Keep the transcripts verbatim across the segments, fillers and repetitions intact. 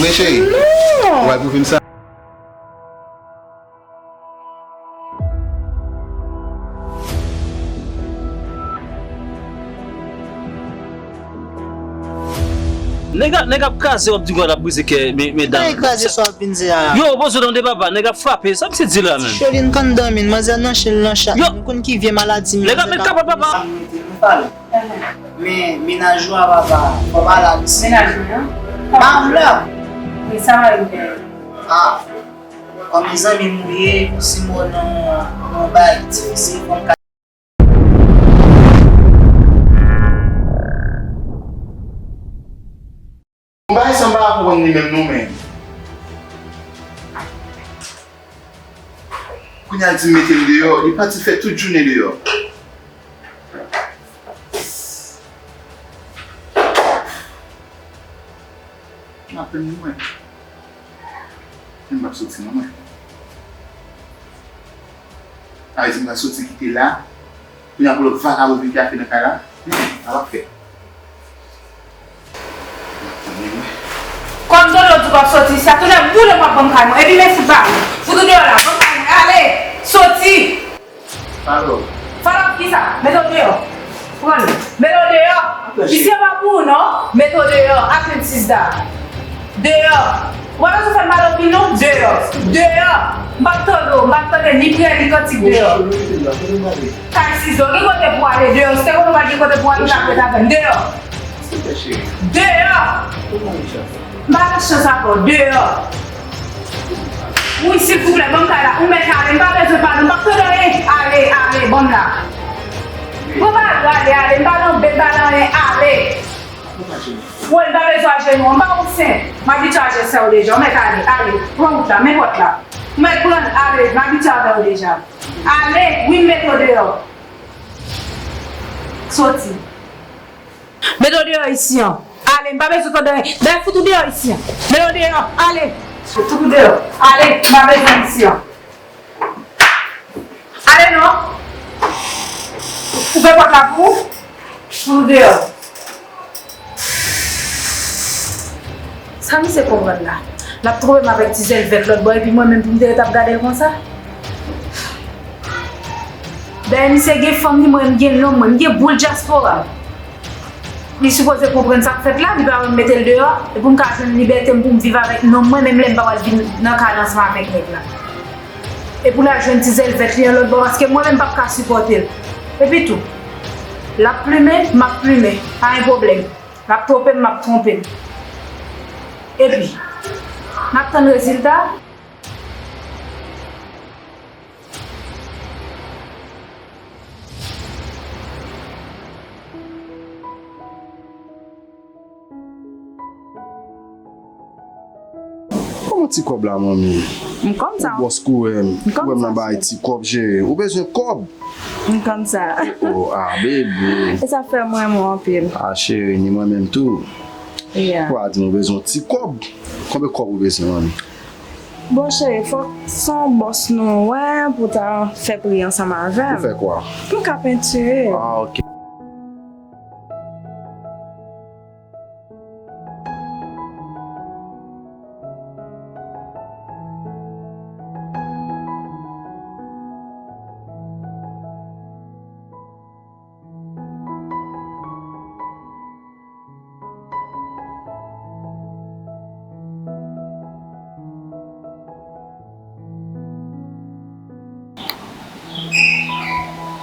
Cheri, non, ou pral pou fim sa. Nèg ap, nèg ap kraze, w ap di w ap brize kè, me, medam. Nèg kraze sa w ap vin di a. Yo, poze w tande papa, nèg ap frape. Sa misye di la menm? Cholin kann danmi, manzè nan chen nan chat. Yo. Nou konn ki vye maladi nèg ap met kapòt papa. Men, mennaj ou a papa, fò pale avèk li. Mennaj mwen an? Pa m la. Wi, sa va rive. Ah, kòm zanmi m ou ye, si m wè w nan yon bagay ki difisil, fò m ka. Yon bagay sa m pa konprann li menm non, men. Kounye a l di m mete m deyò, li pati fè tout jounen deyò. M aprann li mwen. Men m p ap soti non mwen. A, di m pral soti kite la. Kounye a pou lòt vakabon vin krache nan kay la. Sa p ap fèt. Kòm Dodo di w p ap soti isi a, tou lè boule w ap ban m kay mwen. Epi men fout ba ou. Fout ou deyò la, ban m kay mwen. Ale! Soti! Falòp. Falòp kisa? Mete w deyò. Pran li. Mete w deyò. Isi a pa pou ou non. Mete w deyò. Aprann sizda. Deyò. Ou pa bezwen fè m pale anpil non. Deyò. Deyò. M p ap tande w. M p ap tande ni priyè ni kantik deyò. Kay Sizo, gen kote pou w ale deyò. Si te konnen w pa t gen kote pou w ale, ou t ap ret avè m. Deyò. Deyò. M pa nan chans avè w. Deyò. Wi, silvouplè, ban m kay la. Ou mèt ale. M pa bezwen pale. M p ap tande anyen. Ale, ale, ban m la. Pran bal ou, ale, ale. M pa nan bèt, m pa nan anyen. Ale. Wi, m pa bezwen ajenou. M pa ouvsen. M abitye a jès sa yo deja. Ou mèt ale. Ale. Pran wout la. Men pòt la. Ou mèt pran l. Ale. M abitye avè w deja. Ale. Wi, m mete w deyò. Soti. Mete w deyò isi an. Ale, m pa bezwen tande anyen. Dayè, fout ou deyò isi an. Mete w deyò. Ale. Fout ou deyò. Ale, m pa bezwen isi an. Ale non. Koupe pòt la pou ou. Fout ou deyò. Sa misye konprann la? L ap twonpe m avèk ti zèl vèt lòt bò, epi mwen menm pou m te ret ap gade l konsa? Dayè, misye gen fanm li, mwen menm gen nonm mwen, m gen boul dyaspora m. Li sipoze konprann sa k fèt la, li pa wè m mete l deyò, e pou m ka jwenn libète m pou m viv avèk nonm mwen, menm lè m pa pral vin nan kay la ansanm avèk nèg la. E pou l al jwenn ti zèl vèt li an lòt bò, paske mwen menm m p ap ka sipòte l. Epi tou, l ap plimen, m ap plimen, pa gen pwoblèm. L ap twonpe m, m ap twonpe l. Epi, n ap tann rezilta. Kòman ti kòb la, manmi? M kòm sa. Ou bòs kou wè m. M kòm sa. Ou wè m nan bay ti kòb, cheri. Ou bezwen kòb? M kòm sa. Oh, ah, bebe. E sa fè m renmen w anpil. Ah, cheri, ni mwen menm tou. Yeah. Ou a di m ou bezwen ti kòb. Konbyen kòb ou bezwen, manmi? Bon, cheri, fòk se yon bòs nou wè pou ta fè pri ansanm avè m. Pou fè kwa? Pou m ka pentire. Ah, ok.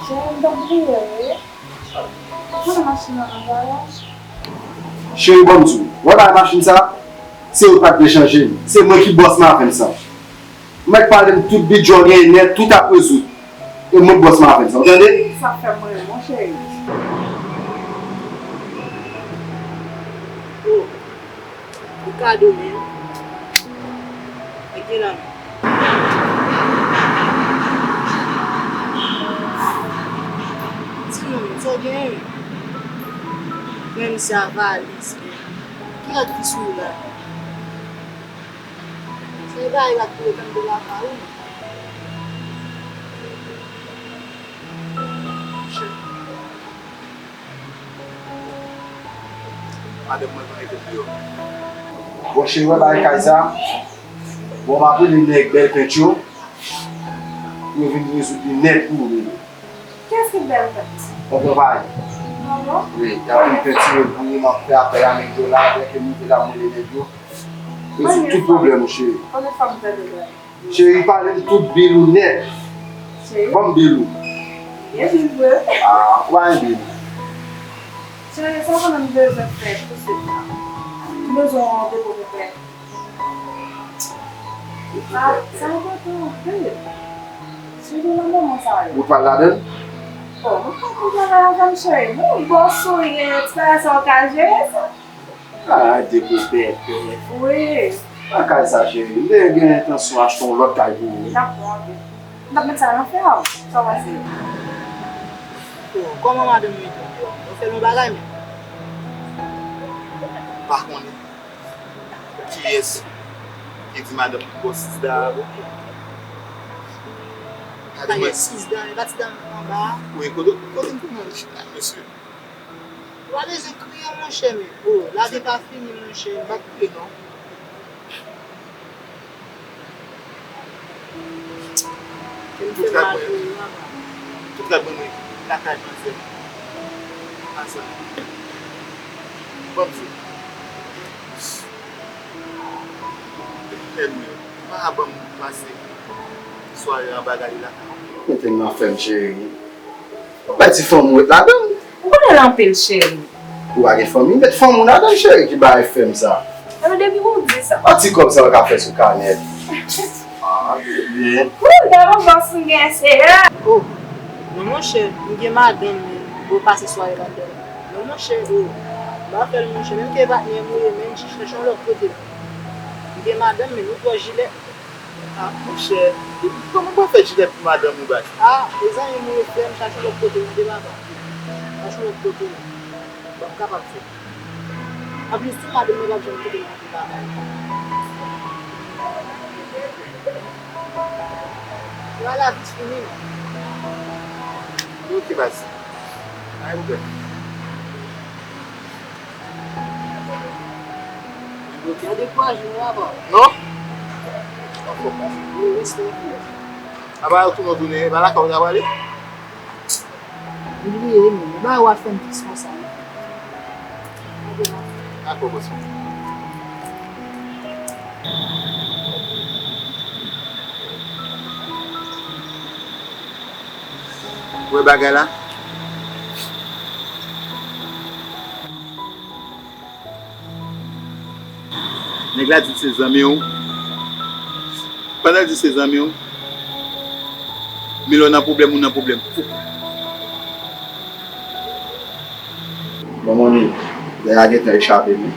Cheri, m t ap bliye w, wi. Kote machin nan nan garaj? Cheri, ban m di w, wè bagay machin sa, se ou k pa t vle chanje l. Se mwen ki bòs nan afè m sa. Ou mèt pale m tout bidjè w genyen nèt, tout ap rezoud. E mwen k bòs nan afè m sa, ou tande? Sa fè m renmen w, cheri. Oh, ou kado menm. Mete la. Timoun, sa w genyen? Men misye a valiz li. Ki rad ki sou la? Se bagay la ki retan de la pa ou. Madanm mwen pa rete deyò. Bon, cheri, wè bagay kay sa. Bon, m ap rele nèg bèl pent yo pou yo vin rezoud li nèt pou ou, bebe. Kiyès ki bèl pent? Yon konpayi. Ah bon? Wi, y ap vin pentire l pou ou, m ap fè apèl a nèg yo la, lè ke m rive la, m rele nèg yo. Rezoud tout pwoblèm ou, cheri. Konbyen fwa m tande bagay? Cheri, pale m tout bil ou nèt. Cheri. Ban m bil ou. Gen bil vre. Ah, ou pa gen bil. Cheri, sa w konnen m bezwen fè tousuit la? M bezwen yon depo pèpè. Ah, sa enpòtan anpil. Sitou nan moman sa yo. Ou pral ladan l? Oh, mwen pa konn travay avè m, cheri. Bon, bòs ou ye, ti bagay sa w ka jere sa? Ah, depo pèpè. Wi. Pa kay sa, cheri. M te gen entansyon achte yon lòt kay pou ou. N ap pran anpil. M t ap met sa nan fè a. Sa w panse? Oh, kòman madanm mwen ye? Mwen fè l yon bagay, men. M pa konnen kiyès ki di madanm li bò sis da a, bon. Madanm mwen. Sis da, e pa ti dam anba a? Wi, kote, kote m konnen li chita, mesye? Ou pa bezwen kriye, monchè, men. Oh, lavi pa fini, monchè, m pa kriye, non. Tout rad mwen, tout rad mwen, mwen lakay manzè. Ansanm. Ban m di w. Ènmi, pa ban m pase sware anba gade lakay. Mete m nan fè m, cheri. Ou pa ti fanm ou ret ladan l. Ou konnen l anpil, cheri. Ou pa gen fanmi, met fanm ou ladan l, cheri, ki bay fè m sa. Ebyen, depi w di sa. An ti kòb sa w ka fè sou kanèt. Ah, byen. Wi, gade yon bòs m gen, seyè. Oh, non, monchè, m gen madanm, men, pou pase sware ladan l. Non, monchè, oh, m pa fè l, monchè, menm ke patnè m ou ye, men, chèche yon lòt kote. M gen madanm, men, nou twò jilèt. Ah, monchè, kòman w pral fè jilèt pou madanm ou, baz? Ah, mezanmi, mwen frè m, chache lòt kote, mande papa. Chache lòt kote. M p ap kapab fè. Anplis, tou madanm mwen p ap janm kite m kite papa. Yo, lavi fini, non. Ok, baz. Pa gen pwoblèm. Ou dekouraje, non, papa? Non. Ou respè pou ou. Apa, ou tounen, ou tounen, e pa lakay ou ta prale? Ou bliye, men. Bagay ou ap fè m tris konsa, men. Dakò, bòs mwen. Ou wè bagay la? Nèg la di l se zanmi w. Pandan l di l se zanmi w, men lè w nan pwoblèm, ou nan pwoblèm fou. Bon, manmi, lè a gentan echape m wi.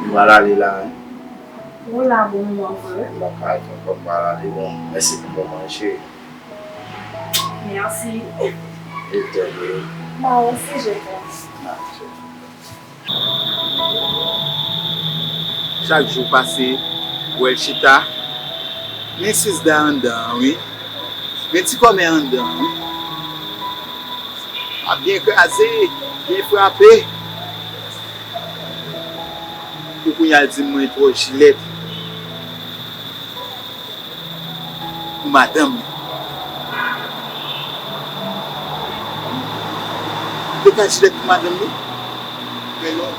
M pral ale la wi. Ou la bon moman vre. M pa ka atann, fòk m pral ale. Bon, mèsi pou moman an, cheri. Merci. Je t'aime. Moi aussi, je t'aime. Ah, je t'aime. Chak jou pase, w wè l chita. Men sis da anndan an, wi. Men ti kòmè anndan an, wi. Ap byen kraze, byen frape. Pou kounye a l di m mwen twò jilèt pou madanm li. Li te ka jilèt pou madanm li? Men non.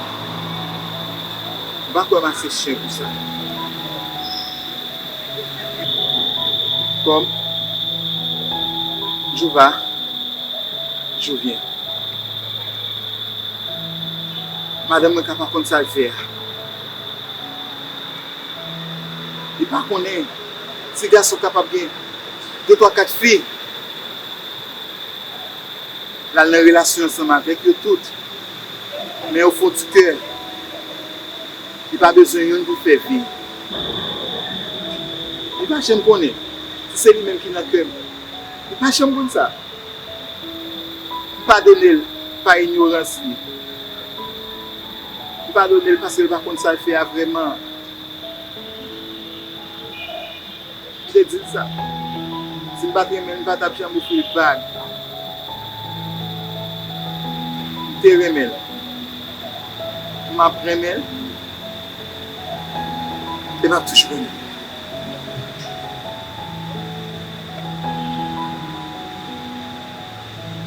M pa kwè m ase chen pou sa. Kòm jou va, jou vyen. Madanm mwen ka pa konn sa l fè a. Li pa konnen si gason kapab gen de, twa, kat fi. L al nan relasyon ansanm avèk yo tout. Men o fon di kè, li pa bezwen youn pou fè vi. Li pa janm konnen si se li menm ki nan kè m. Li pa janm konn sa. M padone l pa inyorans li. M padone l paske l pa konn sa l fè a vrèman. M te di l sa. Si m pa t renmen l, m pa t ap janm ofri l bag. M te renmen l. M ap renmen l. E m ap toujou renmen w.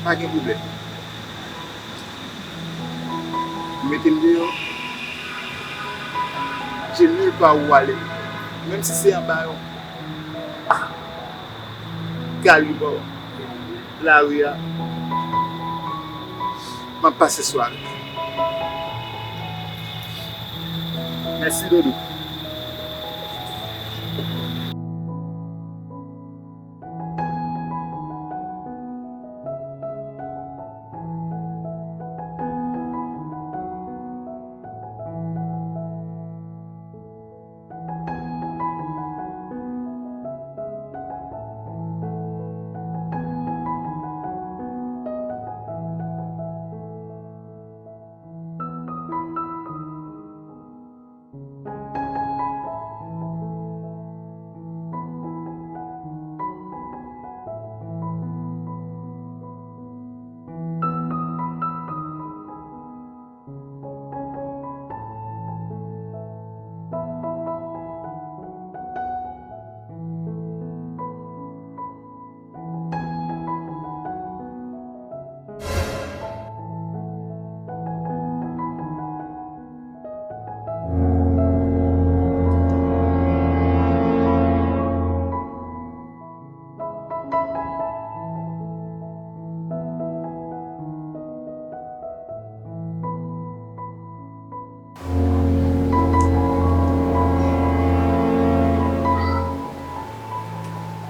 Pa gen pwoblèm. Ou mete m deyò, je nil pa ou ale. Menm si se anba yon kalibò lari a, m ap pase swa avè w. Mèsi, Doudou.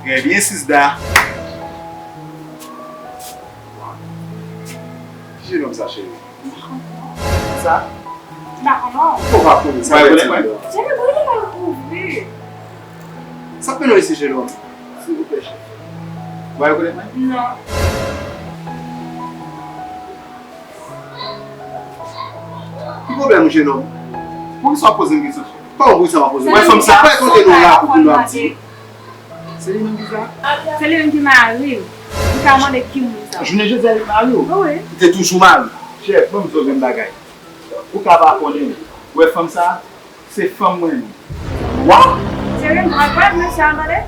Trè byen, Sizda. Ki jenòm sa, cheri? Sa? M pa konn non. Ou pa konnen sa. Ou pa konnen, mwen? Cheri, bouyi la ouvri. Sa k mennen w isi, jenòm? Silvouplè, cheri. Ou pa rekonèt mwen? Non. Ki pwoblèm ou, jenòm? Poukisa w ap poze m kesyon? Pa yon bouyi sa m ap poze. Mwen, fanm sa, pa konte nou la pou nou ap di. Se li menm ki sa? Se li menm ki mari w. Ou ka mande ki moun sa? Jounen jodi a, li mari w? Wi. Li te toujou mari w? Chè, ban m di w yon grenn bagay. Ou ka pa konnen. Ou wè fanm sa? Se fanm mwen menm. Wa? Se yon bra gad mesye a mande?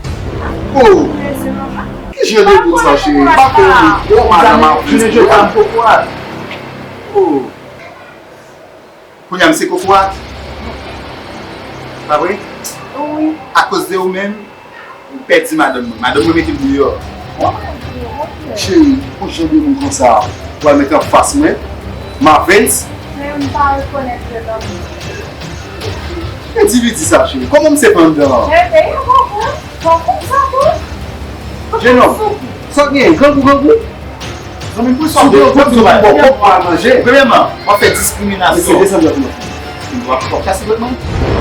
Oh! Mesye mama. Ki jan de moun sa, cheri? Pa konnen. Bon, madanm ap vin. Jounen jodi a, m kokorat. Oh! Kounye a, m se kokorat. Pa vre? Wi. Akoz de ou menm, m pèdi madanm mwen. Madanm mwen mete m deyò. Cheri, yon jan de moun konsa, ou al mete anfas mwen, Marvens. Men m pa rekonèt yo non. Endividi sa, cheri. Kòman m se pandan? Rete, yo konprann. Bon, konsa tou. Jenòm, sa w gen? Grangou, grangou? Zanmi m, pou sa w gen, pou w bon kòb pou al manje. Premyèman, w ap fè diskriminasyon. Mesye, desann dwèt mwen. W ap kase dwèt mwen?